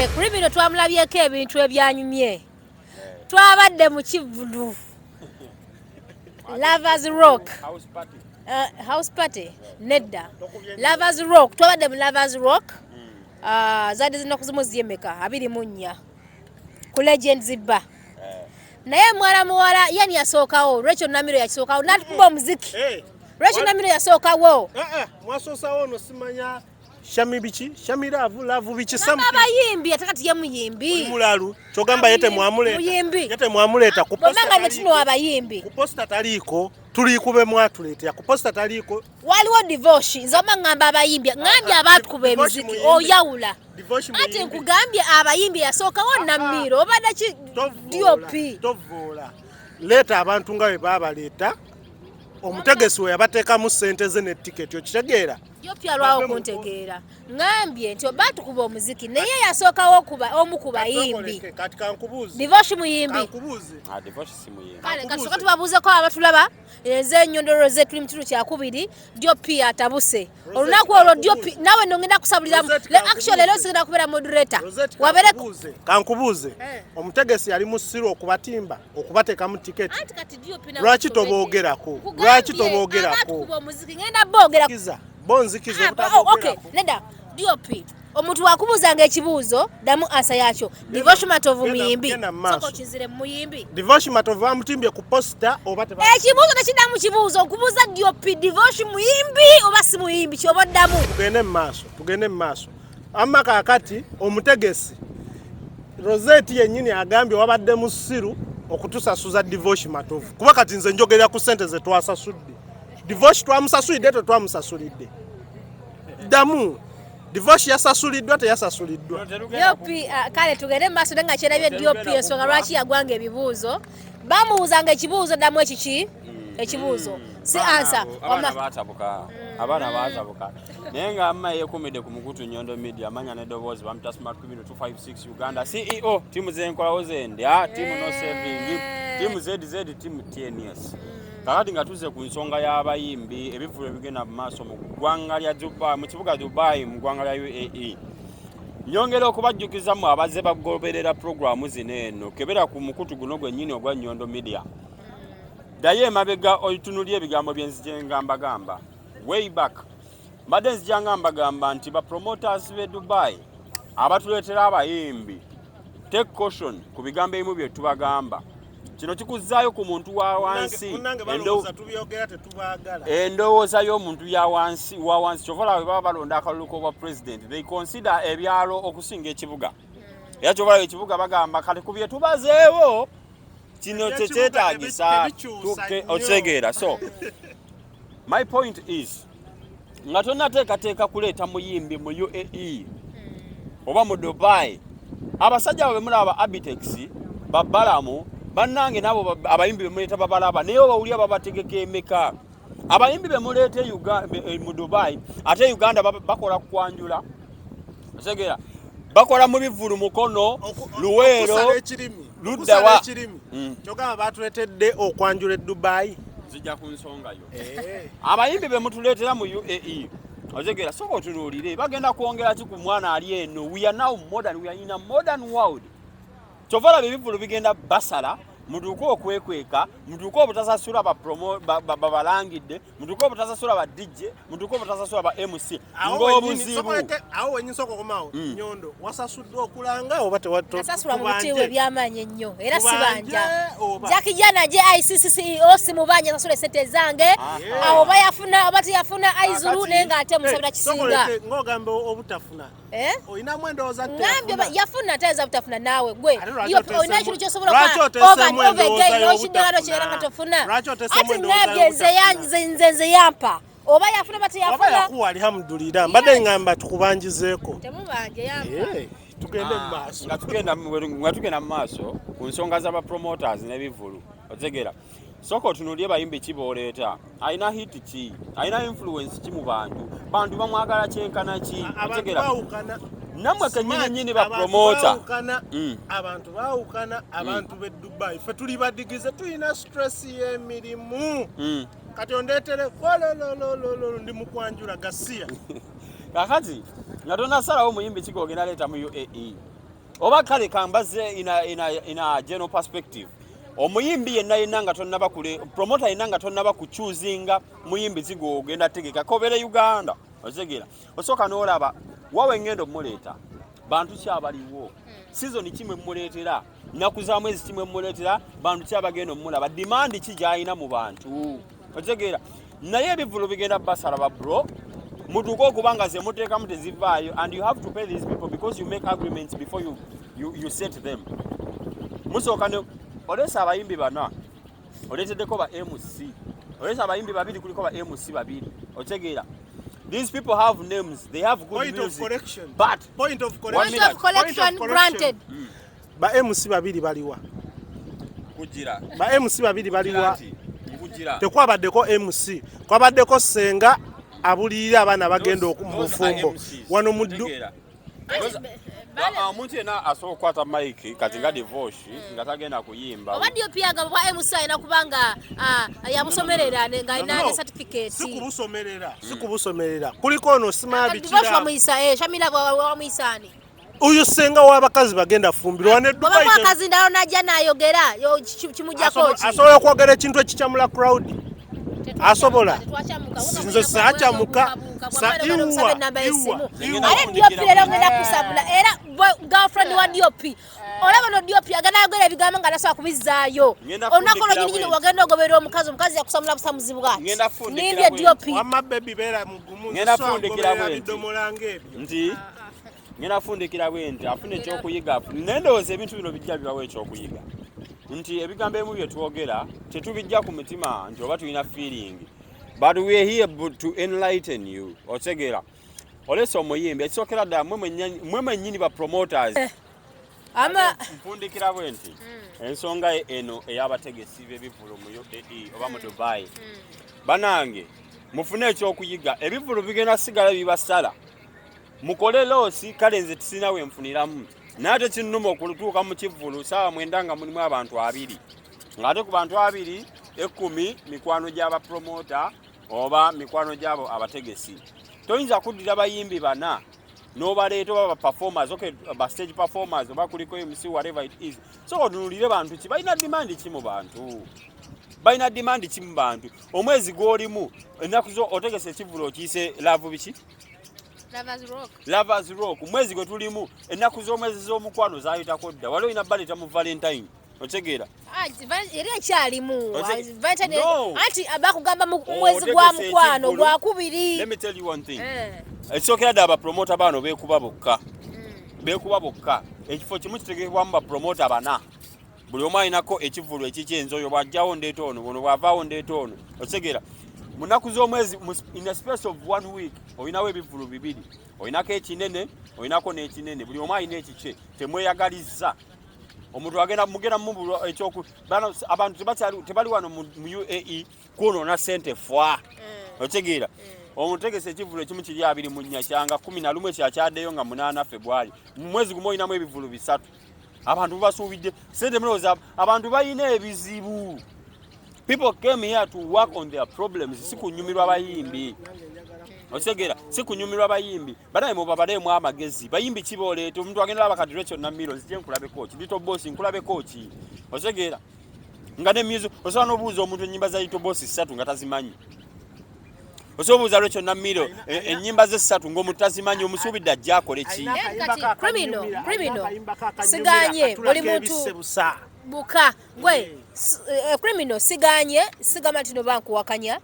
Criminal twamulabyeko ebintu ebyanyumye. Twabadde mu kivvulu Lovers Rock. House party. House party nedda, Lovers Rock. Twabadde mu Lovers Rock. Zadde zinaku zimu ziyemeka 24 ku Legends Bar, naye mwana muwala yani yasookawo, Rachel Namiro yakisookawo natukuba omuziki. Rachel Namiro yasookawo. Mwasoosawo ono simanya Shami biki, Shami Love, Love biki. Gamba abayimbi, ate kati ye muyimbi. Mulalu kyogamba ye temwamuleeta? Muyimbi. Ye temwamuleeta ku bonna poster? Nga netuno abayimbi. Ku poster taliiko, tuliikube mwatuleetera ku poster taliiko. Waliwo Divoshi. Nze oba ŋŋamba abayimbi, ŋŋambye abaatukuba Divoshi emiziki. muyimbi. Oyawula. Divoshi Ati muyimbi. nkugambye abayimbi, yasookawo Namiiro obadde ki? Tovoola, DOP. Tovoola, leeta abantu nga bwe baabaleeta. Omutegesi we yabateekamu ssente ze ne tiketi, okitegeera? DOP alwawo kuntegeera. Ŋŋambye nti baatukuba omuziki, naye yasookawo omu ku bayimbi. Kati kankubuuze. Divoshi muyimbi. Kankubuuze. Ah, Divoshi si muyimbi. Kale kasooka tubabuuzeko abatulaba. Nze Enyondo Rose, tuli mu kitundu kyakubiri. DOP atabuse olunaku olwo. DOP, naawe nongenda kusabuliramu. Rosette, Actually, leero sigenda kubeera moderator. Rosette, wabere kankubuuze, kankubuuze. Omutegesi yali musiru okubatimba, okubateekamu tiketi? Anti kati DOP nawe Lwaki tusobedde. toboogerako? Nkugambye, Lwaki toboogerako? abaatukuba omuziki ngenda boogera. Kiza bo nzikiza. Ah, oh, okay. Obutaboogerako. Nedda DOP, omuntu wakubuuzanga ekibuuzo, ddamu answer yakyo. Divoshi Matovu muyimbi? Genda mu maaso. Soka okizire, muyimbi? Divoshi Matovu bamutimbye ku poster oba teba? Ekibuuzo tekiddamu kibuuzo. Nkubuuza DOP, Divoshi muyimbi oba si muyimbi? Kyoba oddamu. Tugende mu maaso, tugende mu maaso. Amma kaakati omutegesi Rosette yennyini agambye wabadde musiru okutusasuza Divoshi Matovu, kuba kati nze njogerera ku ssente ze twasasudde. Divoshi twamusasulidde, tetwamusasulidde? Ddamu, Divoshi yasasuliddwa, teyasasuliddwa? DOP, kale tugende mu maaso. Naye nga kyerabye DOP, ensonga lwaki yagwanga ebibuuzo, bamubuuzanga ekibuuzo, ddamu ekiki ekibuuzo, si answer. Abaana batabuka, abaana batabuka, naye nga amma yekumidde ku mukutu Nyondo Media, amanya n'eddoboozi bamuta Smart Criminal 256 Uganda, CEO tiimu zenkolawo zendya, tiimu no saving, tiimu ZZ, tiimu TNS. Kakati nga tuzze ku nsonga y'abayimbi, ebivvulu ebigenda mu maaso mu ggwanga lya Dubai, mu kibuga Dubai, mu ggwanga lya UAE, nyongera okubajjukiza mu abazze bagoberera puroguramu zino eno, kebera ku mukutu guno gwennyini ogwa Nyondo Media, ddayo emabega otunulye ebigambo byenzije mbagamba. Way back mbadde nzijanga mbagamba nti ba promoters b'e Dubai abatuleetera abayimbi, take caution ku bigambo ebimu bye tubagamba. Kino kikuzzaayo ku muntu wa wansi. Munnange, balowooza tubyogera tetubaagala. Endowooza y'omuntu ya wansi wa wansi. Kyova olaba bwe baba balonda akalulu k'obwa president, they consider ebyalo okusinga ekibuga. Era kyova olaba ekibuga bagamba kati ku bye tubazeewo kino Eby'ekibuga kyekyetaagisa. Tebikyusa nnyo. Okitegeera? So my point is, nga tonnateekateeka kuleeta muyimbi mu UAE oba mu Dubai, abasajja abo bemulaba, Abitex, babalamu bannange, nabo abayimbi bemuleeta babalaba, naye obawulira babategeka emeka? Abayimbi bemuleeta e mu Dubai ate Uganda bakola kwanjula, otegeera? Bakola mu bivvulu Mukono, Luweero, Okusala ekirimi. ludda Okusala wa? ekirimi. Kyogamba batuleetedde okwanjula e Dubai? Zijja ku nsonga yo. Abayimbi bemutuleetera mu UAE, otegeera, soka otunuulire bagenda kwongera ki ku mwana ali eno. We are now modern, we are in a modern world. Kyova olaba ebivvulu bigenda basala, mutuuke okwekweka, mutuuke obutasasula babalangidde, mutuuke obutasasula ba DJ, mutuuke obutasasula ba MC. Awo wennyini, ng'obuzibu awo wennyini sooka okomaawo. Nyondo, wasasuddwa okulanga oba Nasasula mu tubanje? butiibwa ebyamaanyi ennyo, era Tubanje sibanja. oba? Jakijana JICCCEO, simubanja, sasula esente zange. Awo oba yafuna oba teyafuna aizulu, naye ng'ate musabira kisinga. Sokoleke, ng'ogamba obutafuna, Eh? olinamu endowooza nti Ngambye oba teyafuna? Yafuna, tayinza butafuna. Naawe gwe Ate lwaki olina ekintu kyosobola lwaki oteeseemu endowooza n'okiddala y'obutafuna? n'okirala nga tofuna. Lwaki oteeseemu Ati endowooza ngambye nze y'obutafuna? nze yampa, oba yafuna oba Oba teyafuna. yakuwa, alhamdulillah, mbadde ngamba tukubanjizeeko. Temubanje, yampa. Eh, tugende mu maaso. Nga tugenda mu maaso ku nsonga z'aba promoters n'ebivvulu, otegeera, sooka otunuulye bayimbi ki b'oleeta, alina hit ki, alina influence ki mu bantu, bantu bamwagala kyenkana ki? Abantu Otegeera? baawukana. Nammwe kennyini nnyini ba Abantu promoter. baawukana. Abantu baawukana. Abantu b'e Dubai, ffe tuli badigize, tulina stress y'emirimu. Kati ondeetere kolololololo, ndi mu kwanjula gasiya. Kakati nga tonasalawo muyimbi ki gogenda leeta mu UAE. Oba kale kambaze in a general perspective, omuyimbi yenna yenna nga tonnaba kule, promoter yenna nga tonnaba kuchoosinga muyimbi zigo ogenda tegeka kobere Uganda, otegeera, osooka n'olaba wawe ngendo muleeta bantu ki abaliwo, season kimwe muleetera, nnaku za mwezi kimwe muleetera, bantu ki abagenda omulaba, demand ki gy'alina mu bantu, otegeera. Naye ebivvulu bigenda basala ba bro, mutuuke okuba nga ze muteekamu tezivaayo, and you have to pay these people because you make agreements before you set them. Musooka ne oleesa abayimbi bana, oleeteddeko ba MC, oleesa abayimbi babiri, kuliko ba MC babiri, otegeera. These people have names, they have good Point of music, correction. but Point of One correction. minute. Point of correction granted. Ba MC babiri baliwa? Kugira Ba MC babiri baliwa? Nkugira. Tekwabaddeko MC, kwabaddeko senga abulirira abaana bagenda mu bufumbo wano mu Otegeera. Omuntu yenna asobola okukwata mike kati nga Divoshi nga tagenda kuyimba. Oba DOP agamba bwa MC alina kubanga yamusomerera nga alina No, ne certificate. Si kubusomerera, si kubusomerera. Kuliko ono simaya Divoshi bikira. wamuyisa Shamila wamuyisa ani? Oyo senga w'abakazi bagenda fumbirwa ne Bw'aba Dubai. mwakazi ndalo najja n'ayogera yo kimuggyako ki? Asobola okwogera ekintu ekikyamula crowd. Asobola. Nze saakyamuka. Iwa, iwa, iwa. Ate DOP leero ngenda kusabula era girlfriend wa DOP, olaba no DOP agenda ayogera ebigambo nga tasobola kubizzaayo. Ngenda Olunaku fundikira olwo nyini bwe. wagenda ogoberera omukazi, omukazi yakusamula busamuzi bwati. Ngenda fundikira Nimbye bwe. DOP. Wamma baby, beera mugumu. Ngenda fundikira bwe nti. Bidomola ng'ebyo. Nti ngenda fundikira bwe nti afune ekyokuyiga, naye ndowooza ebintu bino bijja bibawo ekyokuyiga nti ebigambo ebimu bye twogera tetubijja ku mutima nti oba tulina feeling, but we are here to enlighten you. Otegeera, olesa omuyimbi, ekisookera ddala mwe mwennyini ba promoters. Ama Nfundikira bwe nti ensonga eno ey'abategesi b'ebivvulu mu UAE oba mu Dubai, banange mufune ekyokuyiga. Ebivvulu bigenda sigala bibasala, mukole loss. Kale nze tisina we nfuniramu, naye ate kinnuma okutuuka mu kivvulu saawa 9 nga mulimu abantu 20, ng'ate ku bantu 20, 10 mikwano gy'abapromota oba mikwano gy'abo abategesi. Toyinza kuddira bayimbi bana n'obaleeta oba ba performers, okay, ba stage performers oba kuliko MC, whatever it is. So otunulire bantu ki balina demand ki mu bantu, balina demand ki mu bantu. Omwezi gw'olimu, ennaku zo otegese ekivvulu okiyise love biki? Lovers Rock. Lovers Rock. Mwezi gwe tulimu, ennaku z'omwezi z'omukwano zayitako dda, wali olina baleeta mu Valentine, otegeera. Ah, era ekyalimu. Valentine. No. Anti bakugamba mu mwezi gwa Otegese mukwano ekivvulu. gwakubiri. Let me tell you one thing. Eh. Ekisookera ddala, bapromota baano beekuba bokka, beekuba bokka. Ekifo kimu kitegekebwamu bapromota bana, buli omu alinako ekivvulu ekikyenza. Oyo bw'ajjawo ndeeta ono, ono bw'avaawo ndeeta ono, otegeera. Mu nnaku z'omwezi, in a space of one week, olinawo ebivvulu bibiri, olinako ekinene, olinako n'ekinene, buli omu alina ekikye. Temweyagalizza. Omuntu agenda mugenda mubulwa ekyoku bano abantu tebali wano mu UAE kwonoona sente fwa, otegeera. Omutegese ekivvulu ekimu kiri 24, kyanga 11, ekyakyaddeyo nga 8 Febwali. Mu mwezi gumu olinamu ebivvulu bisatu, abantu basuubidde sente. Mulowooza abantu balina ebizibu? People came here to work on their problems, si kunyumirwa bayimbi, otegeera, si kunyumirwa bayimbi. Banaye mubabaleemu amagezi. Bayimbi kiboleeta omuntu agenda laba kati Rachel Namiro, nzije nkulabeko ki? Little Boss nkulabeko ki? Otegeera, nga ne music osobola n'obuuza omuntu ennyimba za Little Boss ssatu nga tazimanyi. Osobola obuuza Rachel Namiro ennyimba ze ssatu ng'omuntu tazimanyi, omusuubidde ajja akole ki? Naye kati criminal, criminal, siganye buli muntu busa. Buka gwe criminal, siganye, sigamba nti noba nkuwakanya,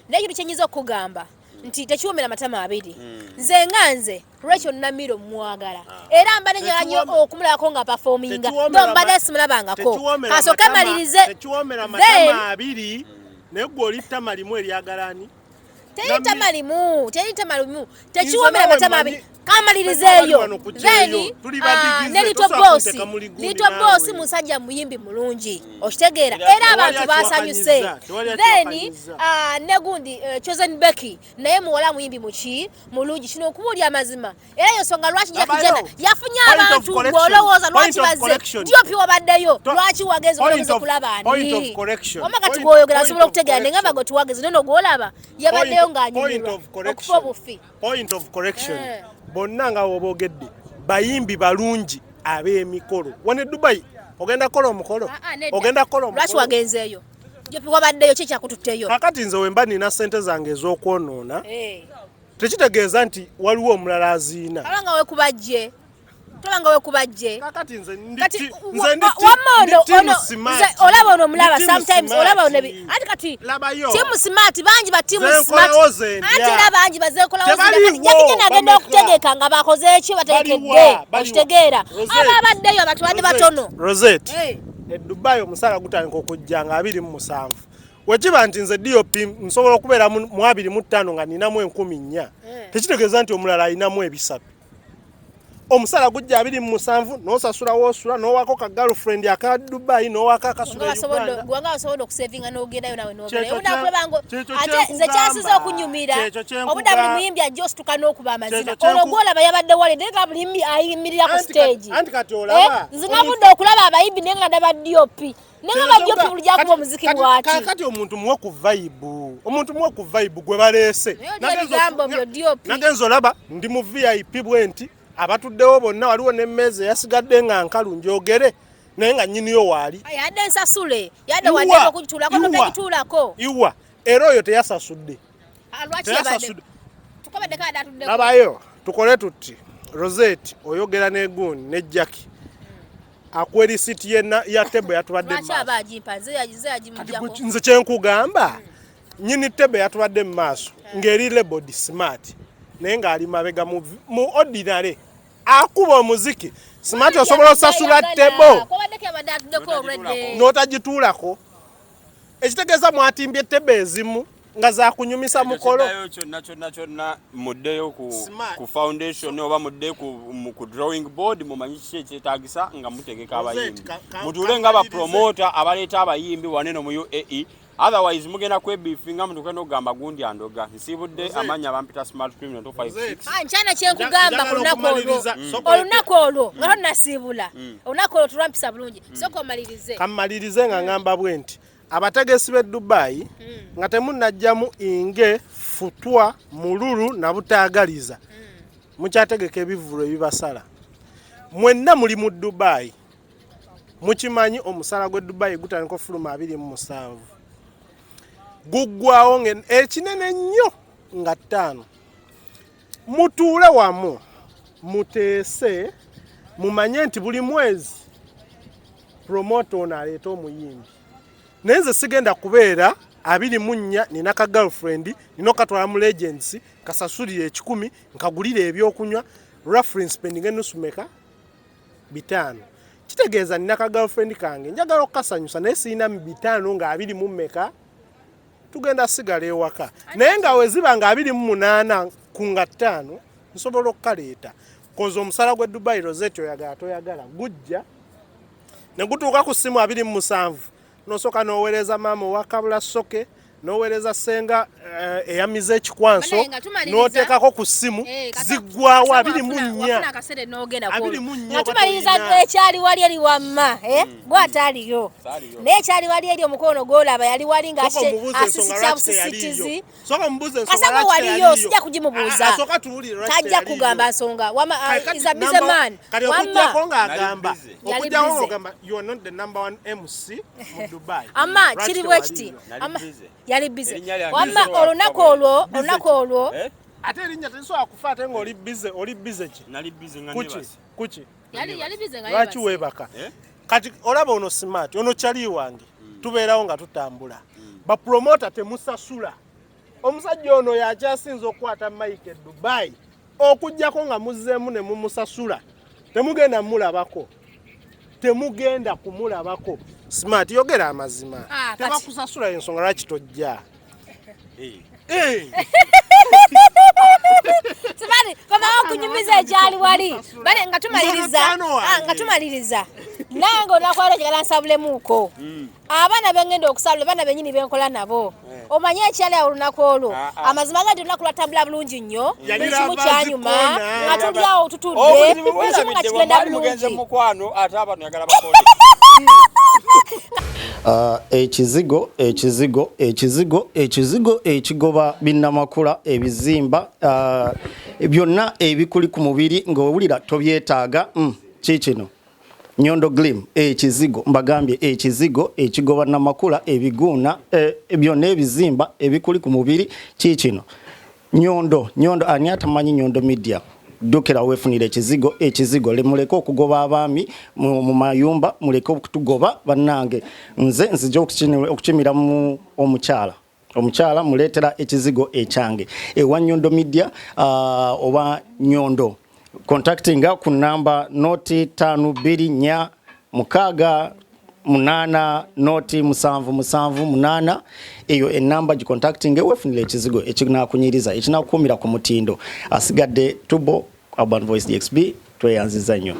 naye ekintu kyenyinza okukugamba nti tekiwomera matama abiri. Nze nga nze Rachel Namiro mwagala, era mbadde njagala nnyo okumulabako nga performinga, Tekiwoomera mbadde simulabangako. Tekiwoomera Kasooke malirize. Tekiwoomera Then- matama abiri, naye gwe oli ttama limu eryagalani. Teri ttama limu, teri ttama limu, tekiwoomera Nze nawe matama abiri. Kamalirizeeyo. Kamalirizeeyo. Then Tuli badigize, ne Little tosobola Boss, kunteeka mu ligundi Little naawe. Boss musajja muyimbi mulungi, okitegeera, Era era abantu tewali basanyuse. akiwakanyizza, tewali Then akiwakanyizza. Ne gundi Chosen Becky naye muwala muyimbi muki mulungi. Kino okubuulya amazima, era eyo nsonga lwaki Jackie Labayo. Jena yafunye Point of abantu. correction. Ng'olowooza lwaki Point of bazze? correction. DOP, wabaddeyo, lwaki wagenze Point olowooza okulaba point ani? of correction. Wamma kati bw'oyogera Point nsobola of okutegeera, naye ngamba correction. gwe tuwageze nono gw'olaba yabaddeyo Point ng'anyumirwa of correction. okufa obufi. Point of correction. Eh. Bonna nga woboogedde bayimbi balungi. Ab'emikolo wano e Dubai, ogenda kukola omukolo? Ah, ah, nedda. Ogenda kukola Lwaki omukolo? wagenzeeyo? Jopi, wabaddeyo ki ekyakututteyo? Kakati nze wemba nina sente zange ez'okwonoona, Eh. tekitegeeza nti waliwo omulala aziina. Tolaba nga wekubajje? Tolaba nga wekubajje? Kakati nze ndi Kati nze ndi wamma ndi ono team ono smart. nze olaba ono omulaba. Ndi team Sometimes smart. olaba ono anti kati Labayo. team smart bangi, ba team Ze smart. nkolawo ze ndya. Anti era bangi bazeekolawo. Tebaliwo, Jackie agenda bameka? okutegeka nga bakoze eki, bategekedde. Baliwa, baliwa. Okitegeera? Rosette. Aba abaddeyo abantu badde Rosette, batono. Rosette, Eh. e Dubai omusaala gutandika okujja nga 27. Wekiba nti nze DOP nsobola okubeera mu 25 nga ninamu 4000, Eh. tekitegeeza nti omulala alinamu 300. Omusaala gujja 27, n'osasula woosula, n'owako ka girlfriend aka Dubai, n'owako akasula Nga e Uganda. gwanga wasobodde okusevinga n'ogendayo nawe n'ogendayo. Kyekyo Obudde akulaba ngo kyekyo ate nze kyenkugamba. kyansiza okunyumira, Kyekyo kyenkugamba. obudde buli muyimbi ajja osituka n'okuba amazina. Kyekyo Ono gwolaba yabadde wali, naye nga buli muyimbi ayimirira ku Anti stage. Anti kati olaba, Eh, nze nabudde okulaba abayimbi, naye nga ndaba DOP, naye nga ba DOP buli gyakuba omuziki bw'ati. Kakati omuntu muwe ku vibe, omuntu muwe ku vibe gwe baleese. Naye olya ebigambo byo, DOP. Nagenza olaba ndi mu VIP bwe nti abatuddewo bonna, waliwo n'emmeeza eyasigadde nga nkalu, njogere naye nga nnyiniyo waali. Yadde nsasule, yadde Iwa, wadde okugituulako, iwa, notagituulako. Iwa era oyo teyasasudde. Ah, lwaki yabadde Teyasasudde. tukobadde kadde atuddeko? Labayo, tukole tutti. Rosette, oyogera ne gundi ne Jackie, akuwa erisiti ya table yatubadde mu Lwaki maaso. aba agimpa? Nze Kati yagimujjako. Nze kyenkugamba, nyini table yatubadde mu maaso ng'eri labeled Smart, naye ng'ali mabega mu ordinary akuba omuziki. Smart, osobola osasula table Kwabaddeko yabadde atuddeko already. N'otagituulako, ekitegeeza mwatimbye table ezimu nga zakunyumisa mukolo. Ekyo kyonna kyonna kyonna, muddeyo ku, Smart. ku foundation oba mudde ku drawing board, mumanyi kiki ekyetaagisa nga mutegeka abayimbi. Mutuule nga bapromota abaleeta abayimbi waneno mu UAE, otherwise mugenda kwebifinga, mutuuke n'okugamba gundi andoga. Nsiibudde. Rosette. Amannya bampita Smart Criminal 256. Rosette. Ah, nkyana kyenkugamba ku Njagala lunaku olwo. okumaliriza. Olunaku olwo nga tonnasiibula, olunaku olwo tulwampisa bulungi, sooka omalirize. Kammalirize nga ngamba bwe nti abategesi b'e Dubai, nga temunnajjamu inge futwa mululu na butaagaliza, mukyategeka ebivvulu ebibasala. Mwenna muli mu Dubai, mukimanyi omusala gw'e Dubai gutandika ofuluma 27, guggwawo ekinene nnyo nga 5. Mutuule wamu muteese, mumanye nti buli mwezi promoter ono aleeta omuyimbi, naye nze sigenda kubeera 24 nina ka girlfriend, nina okatwala mu Legends, kasasulire 100, nkagulire ebyokunywa, roughly spending enusu meka? 500. Kitegeeza nina ka girlfriend kange, njagala okukasanyusa, naye sirina mu 500 nga 20 mu mmeka, tugenda sigala ewaka. Naye nga weziba nga 28 ku nga 5, nsobola okukaleeta koza. Omusala gw'e Dubai, Rosette, oyagala toyagala, gujja ne gutuuka ku ssimu 27, nosooka n'oweereza maama owakabula soke, n'oweereza senga eyamiza ekikwanso, Banaye nga tumaliriza. n'oteekako ku ssimu, Eh, ziggwawo kasa 24. Wafuna akaseera n'ogenda ku olwo. 24 Nga oba tumaliriza, tolina. ekyali wali eri wamma, eh, gw'ataaliyo. Saaliyo. Naye ekyali wali eri, omukono gw'olaba yali wali nga Sooka omubuuze ensonga asisitya lwaki busisitizi. teyaliiyo. Sooka omubuuze ensonga Kasanga lwaki waliyo, teyaliiyo. sijja kugimubuuza. Ah, asooka tuwulire lwaki Tajja teyaliiyo. kugamba nsonga. Wama Kati is a busy man. Kati Wamma. okuggyako ng'agamba, Nali busy. Yali okuggyako busy. ng'ogamba you are not the number one MC mu Dubai. Amma Lwaki kiri bwe kiti. tewaliiyo? Nali Amma busy. yali busy. Erinnya lyange Wamma lisobola olunaku kufa. olwo, olunaku olwo Eh? Ate erinnya terisobola kufa ate ng'oli busy. Oli busy ki? Nali busy nga Kuki? nebase. Kuki? Yali busy nga Lwaki yeebase. weebaka? Eh? Kati olaba ono Smart, ono kyali wange, tubeerawo nga tutambula. Bapromota temusasula. Omusajja ono yakyasinza okukwata mic e Dubai, okugjako nga muzzeemu ne mumusasula, temugenda mulabako, temugenda kumulabako. Smart, yogera amazima. Ah, Tebakusasula, ensonga lwaki tojja? Eh. Eh, Sibali komawo okunyumiza ekyali wali. Bale nga tumaliriza, Nze wange. ah, nga tumaliriza. Nange olunaku lwaleero njagala nsabulemuuko. Abaana bengenda okusabula, abaana bennyini benkola nabo. Omanye ekyali awo olunaku olwo. Ah, ah. Amazima gandi olunaku lwatambula bulungi nnyo. Yali Buli kimu Lovers kyanyuma. Corner. Nga tuli awo tutudde. Obuzibu Buli kimu nga bwerabidde, kigenda bwe mwali mugenze bulungi. mukwano, ate abantu yagala bakole. Ekizigo, ekizigo, ekizigo, ekizigo ekigoba binnamakula, ebizimba, byonna ebikuli ku mubiri ng'owulira tobyetaaga. Kikino Nyondo Glim, ekizigo mbagambye, ekizigo ekigoba namakula, ebiguuna, byonna ebizimba ebikuli ku mubiri. Kikino Nyondo. Nyondo, ani atamanyi Nyondo Media? Ddukira weefunira ekizigo. Ekizigo, muleke okugoba abaami mu mayumba, muleke okutugoba bannange. Nze nzija okukimira mu omukyala, omukyala muleetera ekizigo ekyange ewa Nyondo Media, oba Nyondo contactinga ku namba 0524680778. Eyo enamba gicontacting, wefunira ekizigo ekinakunyiriza, ekinakukumira ku mutindo. Asigadde tubo Urban Voice DXB, tweyanziza nnyo.